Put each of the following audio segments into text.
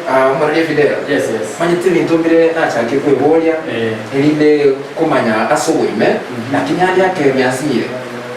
Ah, Omoraria Fidel, Yes, yes. manyete ebinto mbire nachakire kweboria, Eh. erinde komanya ase oboime, lakini ande ake biansinyire.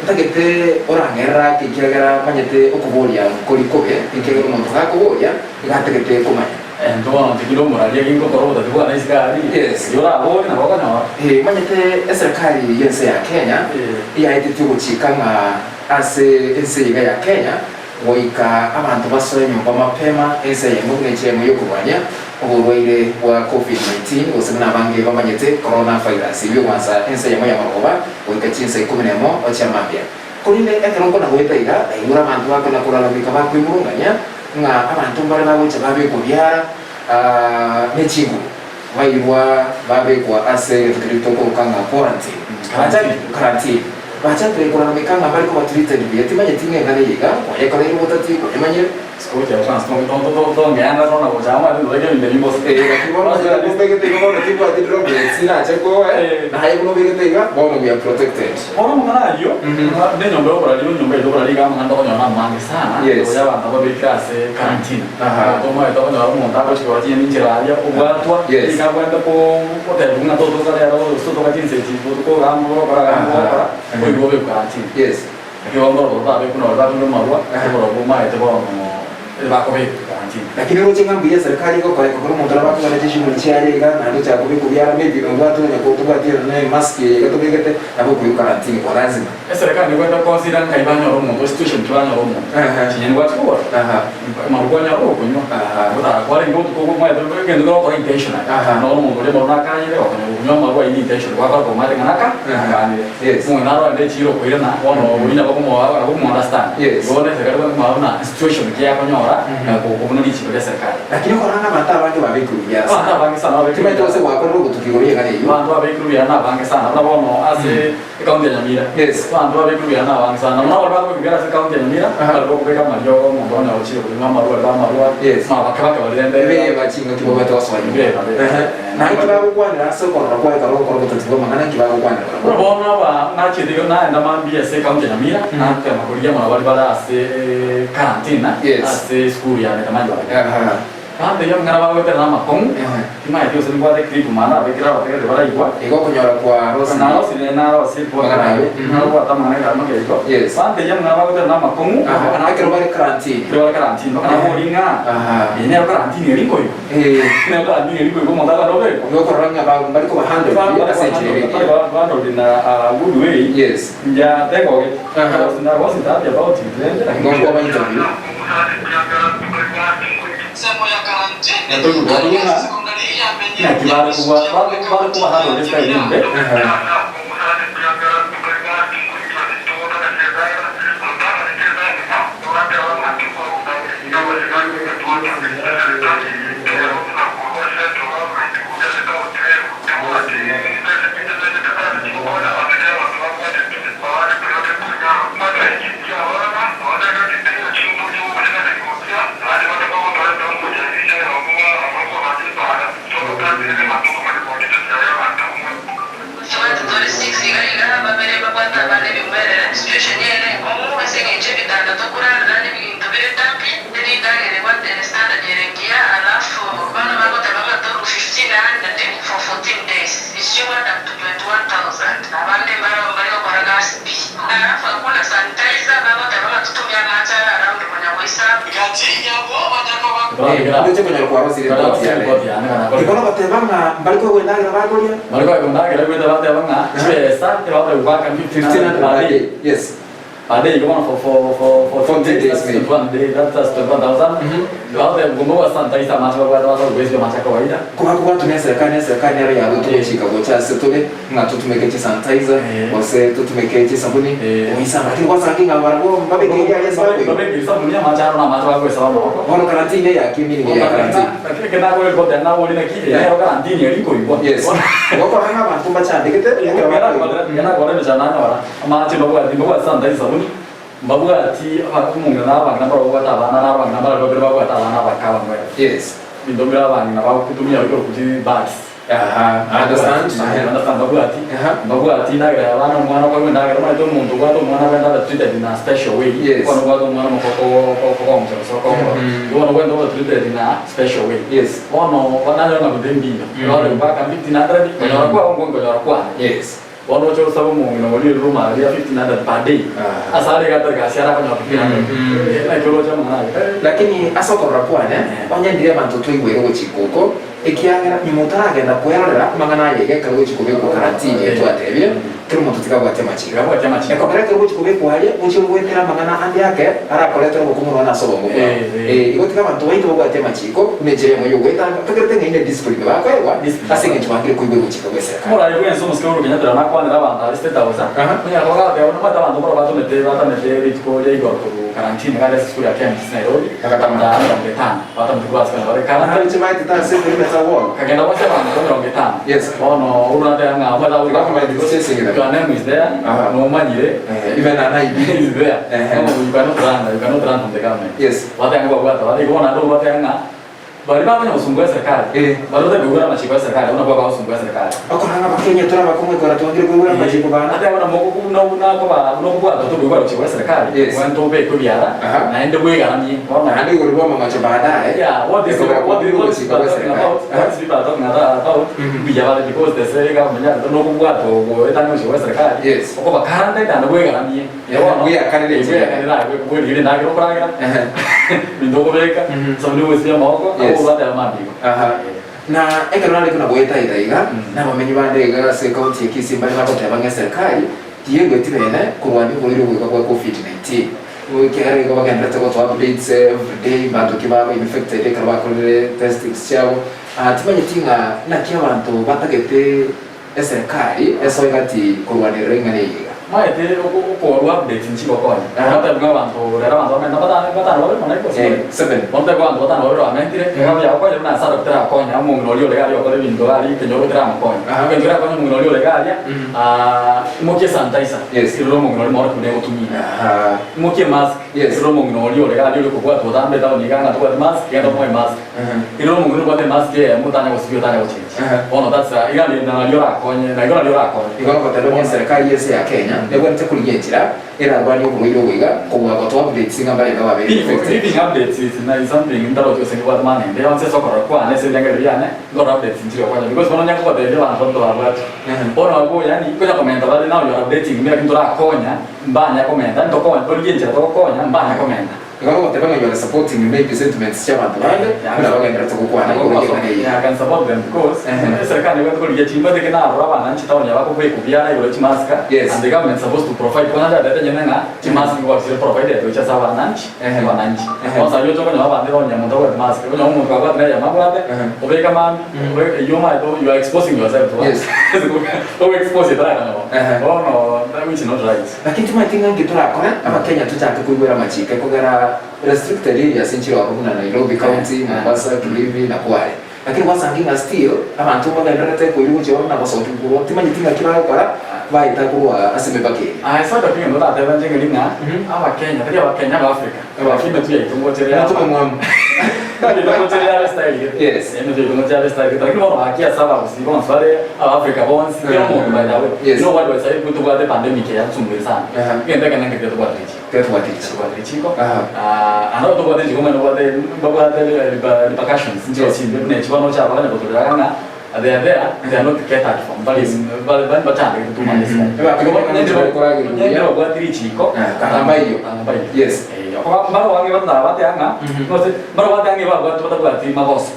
Ntagete orang'erere ake ekiagera manyete okoboria nkori kobe, ekiagera omonto gakoboria, iga atagete komanya. Ento bono ntigire omoraria ginkokora obotati bwane isiko aria. Yes. Riria oraborie nabo okonyora. Eh, manyete eserikari y'ense ya Kenya Eh. eyaetetie ogochika ng'a ase ense iga ya Kenya, Goika abanto basoe nyomba mapema, ense eyemo buna echiemo y'okorwania oborwaire bwa Covid-19, gose buna abange bamanyete, coronavirus, eyio egwansa ense eyemo y'amarogoba goika chinsa ikomi nemo chia mambia. Korende ekero nkona goeta iga, naigure abanto bakona kolalamika bakwemurungania ng'a abanto mbare bagocha babekwa biara ne chinguru, bairwa babekwa ase egento keria tokoroka ng'a quarantine. Quarantine. Bachakire kolalamika ng'a mbare koba treated buya, timanyeti ng'a eng'ana eye iga kwayekoreire obotati, kwayemanyire. Ee, gaki bono omanyete mbegete igo bono timbwati droplets nache koa, naye buna obegete iga, bono we are protected. Bono amang'ana ayio, ne enyomba y'oboraria, enyomba yaito y'oboraria iga amang'ana tokonyora namange sana, Yes. igoro y'abanto ababekire ase karantini. Aha. Omonto omanyete okonyora omonto agochia korora chinyeni inchera aria, obwatwa, Yes. nigo abwenerete ko- gotebiwa ng'a totoka rero gose totoka chinsa echi, botuko iga mogokora iga Aha. mogokora, oigwe obekwe karantini. Yes. Lakini bono mborobwo totabekwe nore batonywe amarwa, Aha. oborobwo omanyete bono bakobekwa karantini. Lakini roche ng'a mbuya eserikari egokora ekogera omonto nabo akogenda chishughuli chiaye iga naende ochaka kobekwa biara maybe nobwate onye tobwati nonya ne emask eye iga tobegete nabo okoigwa karantini kwa lazima. Eserekari nigo egwete consider nkai banyora omonto, situation ki banyora omonto. Aha. Chinyeni gwachia kogora, Aha. amarwa kwanyora okonywa, Aha. gotara kwarenge botuko obwo omanyete egento kere ogokora intentionally. Aha. Noro omonto oria amarwa nakanyire, okonyora okonywa amarwa aywo intentionally, gwakora komanyete ng'a naka, Aha. nakanire. Yes. Omong'ina arorende echiro okoirana, bono oria nabo okomoa nabo okomo understand. Yes. Igo bono eserekari ebwate komanya buna situation ki akonyora, na kobuna richiko ria eserekari. Lakini okorora ng'a abanto abange babekirwe buya ase. Abanto abange sana babekirwe Timanyete gose gwakorire obotuki igoro y'eng'ana eyio. Abanto babekirwe buya nabange sana, buna bono ase Ekaunti ya Nyamira. Yes. Abanto babekirwe buya nabange sana. Na mono baria bakobekwa buya ase ekaunti ya Nyamira, Aha. bari bokobeka amariogo, omonto onye ogochire konywa amarwa, bari bamarwa, Yes. ma bake bake baria rende. Ebeba chingaki babwate gosoa nyomba. Ebeba, ebeba. Ehe. Na inki bagokwanera ase okorora kwaye ekero ogokora obotati bw'amang'ana, inki bagokwanera barabwo? Buna bono aba nachiete iga naenda mambia ase ekaunti ya Nyamira, natema korigia mono baria bare ase karantini, Yes. ase esukuru ya Metamanyi Aha. Bambeire amang'ana bagoetera namakong'u, timanyeti gose nimbwate clip manda abekere abategereri baraigwa. Igo okonyora kwa Rosie. Narosire narosie report Amang'ana ayio. Narobwate amang'ana egari makeigo. Yes. Bambeire amang'ana bagoetera namakong'u, Aha, ekero bare karantini. Ekero bare karantini, mpaka nabori ng'a Aha. eye nero karantini eri nkoigwa. Eh. Nero karantini eri nkoigwa omonto akande obekwa. Igo okorora ng'a ba- mbari koba handled ase enchera ere engiya. Handled in a good way. Yes. Inche ntegogeti. Aha. I wasn't happy about it rende. Igo nkoba interview. Naki bare kobua bare kobaharora esitari embe. Tobwate tore six iga iga, babere mbabwate abana ebing'werere. Situation ere enkong'u ase eng'encho ebitanda tokorarera nebinto bire dampi, nerindagera ebwate ere standard ere engiya, alafu bono bagoteba ng'a toru 1500 for 14 days, it's you add up to 21,000. Abande mbaro mbari gokora gasi pi. Alafu hakuna sanitizer, bagoteba ng'a totumie amache are around konya goisaba. Ndoche konyora kwarosirie report yane. Igo nogoteba ng'a mbari koegwa endagera bakoria? Mbari koegwa endagera goeta bateba ng'a chibesa ebagotebiwa goaka 1500 per day. Yes. Per day igo bono for for for for 14 days days that's maybe. 21 day that's that's 21,000. Bagotebiwa gomba gwa sanitize amache babwate basoe goesibia amache a kawaida. Koba kobwatwa neserekari neserekari nero yagoetwa gochika gocha ase tore ng'a totumeke chisanitizer gose totumeke chisabuni goisamba lakini gwasanga ng'a barabwo mbabeke eria aria ase bakoigwa. Mbabeke esabuni amache aro namache bagoesaba amaboko. Bono karantini eyaki meaning ya karantini. Lakini ekero nakorire report yane naboria naki eye nero karantini eria nkoigwa. Yes. Gokora ng'a abanto mbachandegete ekero bakoigwa. Ekero nakora emechando nanyora amache mbabwati mbabwati sanitizer sabuni mbabwati omong'ina na abang'ina mbarabwo babwate abana na abang'ina mbarabwo babere babwate abana abake abamwere. Yes. Ebinto mbire abang'ina bagotumia bikorokwa chibags. Aha, I understand. I understand mbabwati. Aha. Mbabwati endagera ya abana omwana okorwa endagera omanyete omonto obwate omwana agende abe treated in a special way. Yes. Bono obwate omwana omokoko okogocha gose okogora. Igo bono obwenerete obe treated in a special way. Yes. Bono nanyora ng'a binto mbiyo. Nore mpaka 1500 konyora kwao nko nkonyora kwane. Yes. Bono oche gosaba omong'ina oria orire omwana ria 1500 per day. Ah. Ase are iga atari gasi arakonyora 1500. Naki oroche amang'ana aye. Lakini ase okorora kwane, onye ndire abanto twaigwere ogochika oko, ekiagera nyuma otaragenda kwerorera amang'ana aye iga ekero gochia kobekwa karantini eye twatebire, kera omonto tiga abwate amachiko. Tiga abwate amachiko. Ekogera ekero gochia kobekwa aria, gochia goetera amang'ana ande ake arakoretere obokumu nonya ase obongo bwao. Eh, eh. Igo tiga abanto baito babwate amachiko buna enchera eyemo y'ogoetanga, tokerete ng'a inde discipline bakoegwa Discipline. ase eng'encho bangire koigwa egochika gw'eserekari. Omoraia bw'ense omosike Uhuru Kenyatta oyo nakwanera abanto aria State House, Aha. onyare koba agateba buna omanyete abanto mbaro batomete batamete rituko ria igoro korwa karantini gari ase esukuru ya KMTC Nairobi, Bagatama. abanto 50 batamete korwa ase konya bare karantini. Naroche baetete ase perimeter wall. Kagenda bonsi abanto 50. Yes. Bono Uhuru nateba ng'a omanyete agokora Government is chasing them. Your name is there, Aha. nomanyire. Even an ID. Is there. Ehe. No, you cannot run, you cannot run from the government. Yes. Bateba ng'a babwate bare, igo bono naende Uhuru ateba ng'a Baria bakonya gosumbua eserekari, Eh. baria otakoigwera amachiko y'eserekari, abwo nabwo abagosumbua eserekari. Okorora ng'a Abakenya tore abakong'u ekero twangire koigwera amachiko bana. Ate abwo nabo nakoba nokobwata tokoigwera ogochika gw'eserekari, Yes. obwenerete obekwe ebiara, Aha. naende bwegaramie. Bono Naende igoro bw'amang'acho baadaye, Yeah, what is ekogera what kwangire what is ogochika people are talking gw'eserekari. about? Aha. What is people are talking about? Mbuya bare because the same government yarete nokobwata ogoetania ogochika gw'eserekari, Yes. okoba quarantine naende bwegaramie. Yeah, bweakanere enchera. Bweakanere aye, bwerigere endagera okoragera. Ehe. Binto okobeka, esabuni ogosibia amaboko, Yes. abwo bateba mambia igo. Aha. Na ekero nare buna goetaeta iga, Mm. nabamenyi bande iga ase ecounty ya Kisii mbare bagoteba ng'a eserikali tiyegweti bene korwania oborwaire obo iga bwa Covid-19. Ekiagera igo bagendererete gotoa updates everyday, mbanto ki baba infected ekero bakorire testings chiabo. Ah, timanyeti ng'a naki abanto batagete Eserekari esoe gati korwanerera ing'ana eye iga. Maete okorua updates nchigokonya. Aha. Bono tebia abanto rero abanto bamenta batano batano babere mono gose Eh, seven. Bono tebia abanto batano babere bamentire, iga biagokonya buna ase adoctor terakonya omong'ina oria ore aria okore ebinto aria ekenyoro teramokonya. Aha. Egento kerakonye omong'ina oria ore aria, imokia esanitizer, Yes. erore omong'ina oria moorokia buna egotumia. Aha. Imokia emask, Yes. erore omong'ina oria ore aria ore kobwatwa otambe etaoni iga ng'a tobwati mask, genda omoe emask. Erore omong'ina obwate emask eyemo otanya gosibia otanya gochenchia. Bono that's a iga nario orakonye, na igo nario orakonye. Igo nogoteba onye eserekari y'ense ya Kenya nebwenerete korigia enchera erarwanie oborwaire obo iga kobua gotoa updates ng'a mbarenge babeire infected. Giving updates is is something ntarochi gose nkebwate maana ende yonsi ase okorora kwane ase ebirengererio biane, nkorora updates nchire gokonya because bono onye nkogotebia abanto ntorabwati. Bono abwo yaani konya komenta bare now you are updating me lakini torakonya mbanya komenta, ntokonya torigie enchera togokonya mbanya komenta. Igo nogoteba ng'a you are supporting maybe sentiments chi'abanto bande buna bagendererete gokwana igoro y'eng'ana eye. Yeah, I can support them because Ehe. eserikali ebwenerete korigia chimbate ekero narora abananchi town aba bakobeka obiara igoro ya chimask Yes. and the government supposed to provide bono yatebete enyene ng'a chimask nigo chire provided gochia ase abananchi Ehe. abananchi. Ehe. Bono sayi oche okonyora abande onye omonto abwate mask onye omonto abwate na eyemo abwate Ehe. obeka mambia obe eywo omanyete you are exposing yourself to Yes. ogo expose torakonyora Ehe. bono which is not right. Lakini timanyeti ng'a inki torakore Abakenya tochake koigwera amachiko ekogera restricted areas nchire ororo buna Nairobi county, Mombasa, Kilifi na Kwale. Lakini gwasangi ng'a still abanto mbagendererete koirwa gochia ororo na gosokia korwa timanyeti ng'aki bagokora baeta korwa ase emebaka eye. Aye soda pi egento ndatebe inche ng'eri ng'a Abakenya tari Abakenya Abafrika Abafrika. emetwe yaito ngocha ere Motome mwamu. Emetwe ngocha ere yabe style gete. Yes. Emetwe yaito ngocha yabe style gete lakini bono gaki ase abagusii bonsi bare Abafrika bonsi kera omonto by the way. Yes. You know what was I tobwate pandemic eye yatusumbire sana. Aha. Egento ekene nkeria tobwate richiko. Tetobwati richiko. Tetobwati richiko. Aha. Ah, ando tobwate richiko omanyete obwate mbabwate repercussions nchiro chimbe buna echi bono ochaka konya gotorera ng'a they are there, they are not catered for. Mbari mbari mbari bachandegete tumanye Mhm. Ebakire Nyende babwati richiko. Ah, kana mbaiyo. Kana mbaiyo. Yes. Eh, okoba mbaro bange batara batea ng'a gose mbaro batea ng'a ebabwati batabwati magoso.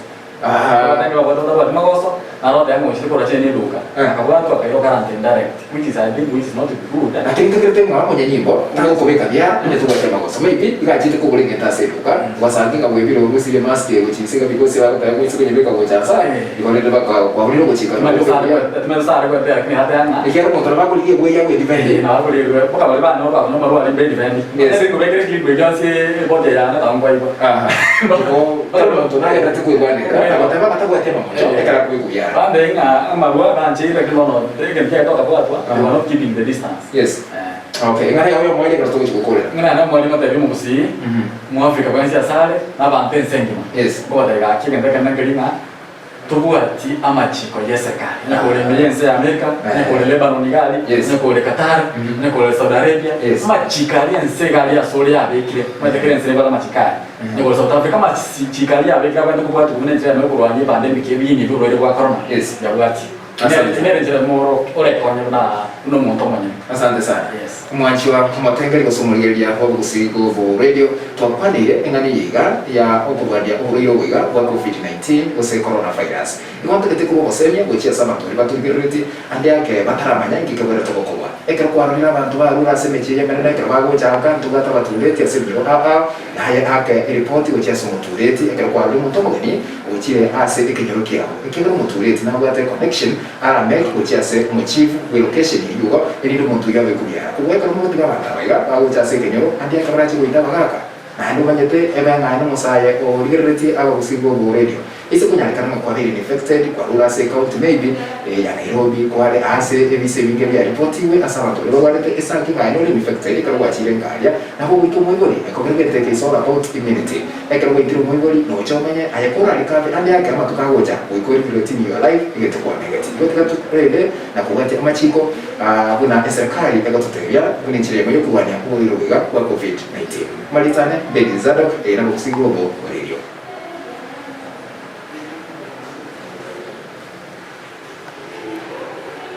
Aha. Abande babwate batabwati magoso, naro oteba ng'a ochire korwa chene eduka, Eh. akabwatwa akairwa quarantine direct, which is I think which is not good. Lakini ntokerete ng'a omonyanyimbo tagokobeka biara onye tobwate amagoso maybe iga achete kogora egento ase eduka gwasange ng'a bwebire orusirie emask eye gochia inse iga because bagoteba gochia konyebeka gocha nsa Eh. igo rende baka kwaborire ogochika Timanyeti sare gwe- timanyeti sare gwetera lakini hateba ng'a ekiagera omonto nabo akorigia ebweyi agwe defend Eh, nabo akorigwe mpaka baria bane bakonywa amarwa aria mbe defend. Yes. Ase nkobekera eclip eria ase ebody yane nabo nkwaigwa. Aha. Igo kera omonto nagenderete koigwanera agoteba ng'a tabwati amamocho ekero akobekwa biara. Bambe ng'a amarwa bancheire lakini bono egento kiaye tokabwatwa, Aha. they were not keeping the distance. Yes. Eh. Okay, ing'ana yago y'omoerio ekero togochia gokorera. Ng'a naende omwalimu atebie omogusii, Omoafrika bwensi asare, na abanto ense engima. Yes. Nkobatebia gaki egento ekenene nkeri ng'a. Tobwati amachiko y'eserikari, onye kore ime y'ense ya Amerika, onye kore Lebanon iga aria, Yes. onye kore Qatar, onye kore Saudi Arabia, Yes. amachiko aria ense iga aria asore yabekire, omanyete kera ense nebwate amachiko aye. Onye kore South Africa, amachiko aria yabekire abwenerete kobwatia buna enchera yamo yokorwania epandemic ebiini ebio oborwaire bwa corona, Yes. yabwatie. Asante. Nere enchera emo orekonye buna buna omonto omonyene. Asante sana. Yes. Omwanchi wa omotengeri gose omorigereria bwa Bogusii Global Radio, twakwaneire eng'ana eye iga ya okorwaria oborwaire obo iga bwa Covid-19 gose Corona Virus. Igo ntagete korwa obosemia gochia ase abanto baria batorigereretie ande ake bataramanya inki kegwerete gokorwa. Ekero kwarorire abanto barure ase emechie y'emenene ekero bagocha aka ntobwate abatureti ase ebinyoro ao ao, naye ake eripoti gochia ase omotureti ekero kwarorire omonto omogeni ochire ase ekenyoro kiabo. Ekiagera omotureti nabwate econnection arameke gochia ase omochief bw'elocation eyio igo, erinde omonto oyio abe kobiara. Kobua ekero mogotiga abanto aba iga bagocha ase ekenyoro, ande ekero barache goita abagaaka, naende omanyete ebe ng'a aye nomosae origereretie abagusii bw'oboredio. Ase konyarekana ng'a kwabeire infected, kwarure ase ecounty maybe ya Nairobi, kware aase ebise ebinge biaripotigwe ase abanto baria barwarete esaki ng'a aye nore infected ekero gwachire nkaria, nabo ogoita omoibori, ekogera egento eke is all about immunity. Ekero gwaitire omoibori, noche omenye, aye korarikabe ande ake amatuko agocha, goika ore regretting your life, egento kwamegeti. Igo tiga torende na kobwatia amachiko buna eserekari egototebia, buna enchera eyemo yokorwania oborwaire obo iga bwa Covid-19. Maritane, Bedi Zadok, eye nabo Gusii Global Radio.